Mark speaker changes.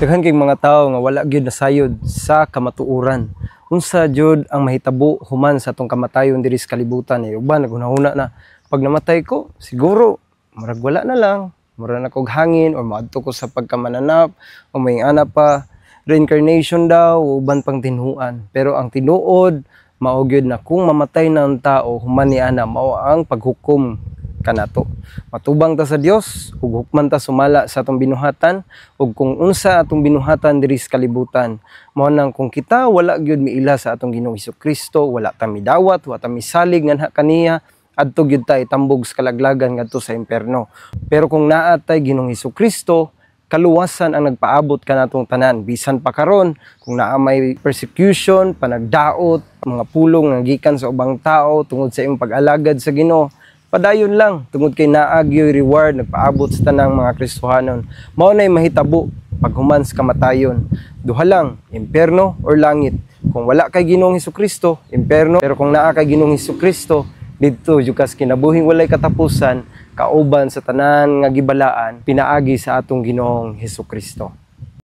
Speaker 1: Daghan kay mga tao nga wala gyud nasayod sa kamatuoran. Unsa jud ang mahitabo human sa atong kamatayon diri sa kalibutan? Eh, uban naghunahuna na pag namatay ko, siguro murag wala na lang, mura na kog hangin or moadto ko sa pagkamananap o may ana pa, reincarnation daw o uban pang tinhuan. Pero ang tinuod mao gyud na kung mamatay na ang tao, human ni ana mao ang paghukom kanato. Matubang ta sa Dios ug hukman ta sumala sa atong binuhatan ug kung unsa atong binuhatan diri sa kalibutan. Mao nang kung kita wala gyud miila sa atong Ginoong Kristo, wala ta midawat, wala ta misalig nganha kaniya, adto gyud ta itambog sa kalaglagan ngadto sa impierno. Pero kung naa tay Ginoong Kristo, kaluwasan ang nagpaabot kanatong tanan. Bisan pa karon kung naa may persecution, panagdaot, mga pulong nga gikan sa ubang tao tungod sa imong pag-alagad sa Ginoo, padayon lang tungod kay naa gyoy reward nagpaabot sa tanang mga Kristohanon. Mao nay mahitabo paghuman sa kamatayon. Duha lang, impierno or langit. Kung wala kay Ginoong Kristo, impierno, pero kung naa kay Ginoong Kristo, didto jud ka sa kinabuhing walay katapusan kauban sa tanan nga gibalaan pinaagi sa atong Ginoong Kristo.